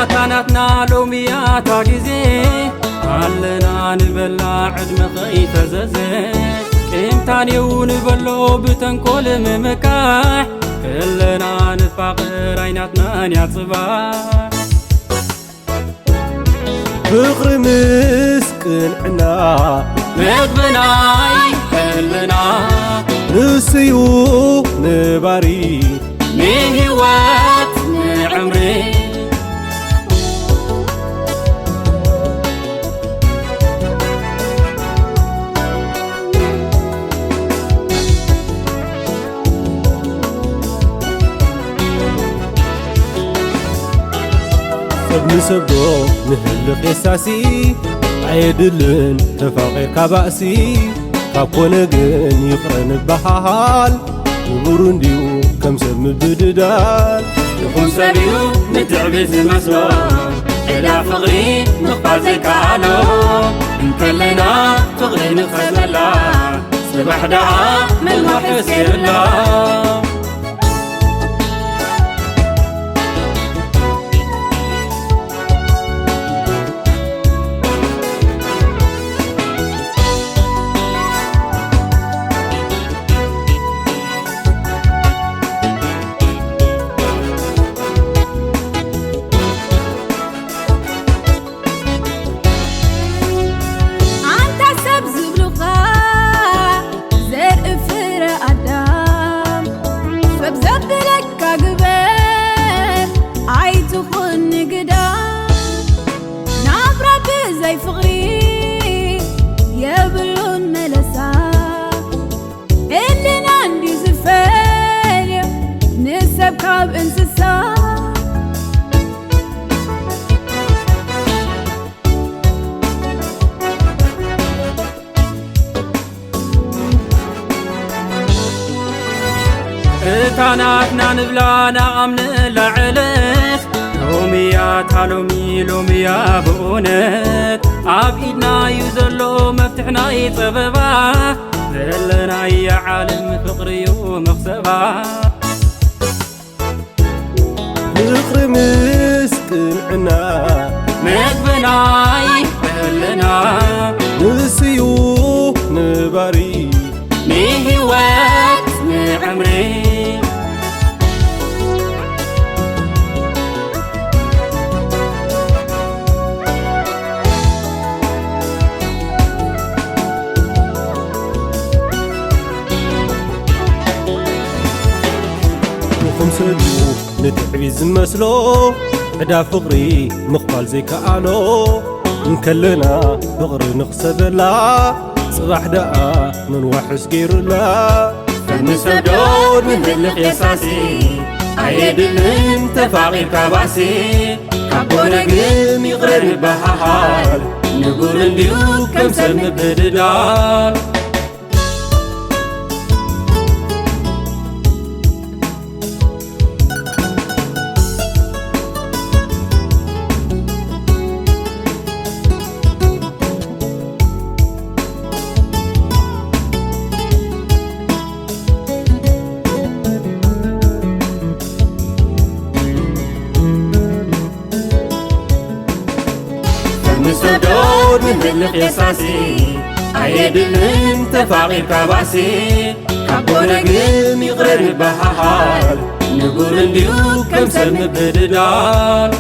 ኣታ ናትና ሎሚ ያታ ግዜ ኣለና ንበላ ዕድመ ኸይፈዘዘ። ቂምታን እዩ ንበሎ ብተንኮል ምምካሕ። ከለና ንፋቕር ኣይናትናን እያ ጽባሕ። ፍቕሪ ምስ ቅንዕና መግብናይ ሕልና ንስዩ ነባሪ ንህይወት ንዕምሪ። ሰብ ንሰብ ዶ ንህልኽ የሳሲ ኣየድልን ተፋቒርካ ባእሲ። ካብ ኮነ ግን ይቕረ ንበሃሃል። ንቡር እንድዩ ከም ሰብ ምብድዳል። ይኹን ሰብ እዩ ንትዕቢት ዝመስሎ ዕዳ ፍቕሪ ምኽፋል ዘይከኣሎ። እንከለና ፍቕሪ ንኽፈዘላ ጽባሕ ደኣ መን ዋሕስ ገይሩላ። ኣንታ ሰብ ዝብሉኻ ዘርኢ ፍረ ኣዳም፣ ሰብ ዘብለካ ግበር ኣይትኹን ንግዳም። ናብራ ብዘይ ፍቕሪ የብሉን መለሳ። ሕልና እንዲ ዝፈልዮ ንሰብ ካብ እንስሳ። እታ ናትና ንብላ ንኣምነላ ዕለት ሎሚ እያ፣ እታ ሎሚ፣ ሎሚ እያ ብእውነት። ኣብ ኢድና እዩ ዘሎ መፍትሕ ናይ ጸበባ። ዘለናያ ዓለም ፍቕሪ እዩ መኽሰባ። ፍቕሪ ምስ ቅንዕና መግብና ይሕልና። ንስዩ ነባሪ ንህይወት ንዕምሪ። ንኹም ሰልዩ ንትዕቢት ዝመስሎ ዕዳ ፍቕሪ ምኽፋል ዘይከኣሎ። እንከለና ፍቕሪ ንኽሰበላ ጽባሕ ደኣ መን ዋሕስ ገይሩላ። ፈንሰዶ ንህልኽ የሳሲ ኣየድልን ተፋቒርካ ባእሲ። ካብ ኮነ ግን ይቕረ ንበሃሃል። ንቡር እንድዩ ከም ሰብ ምብድዳል። ንሰዶ ንህልኽ የሳሲ ኣየድልን ተፋቒርካ ባእሲ። ካብ ኮነ ግን ይቕረ ንበሃሃል። ንቡር እንድዩ ከም ሰብ ምብድዳል።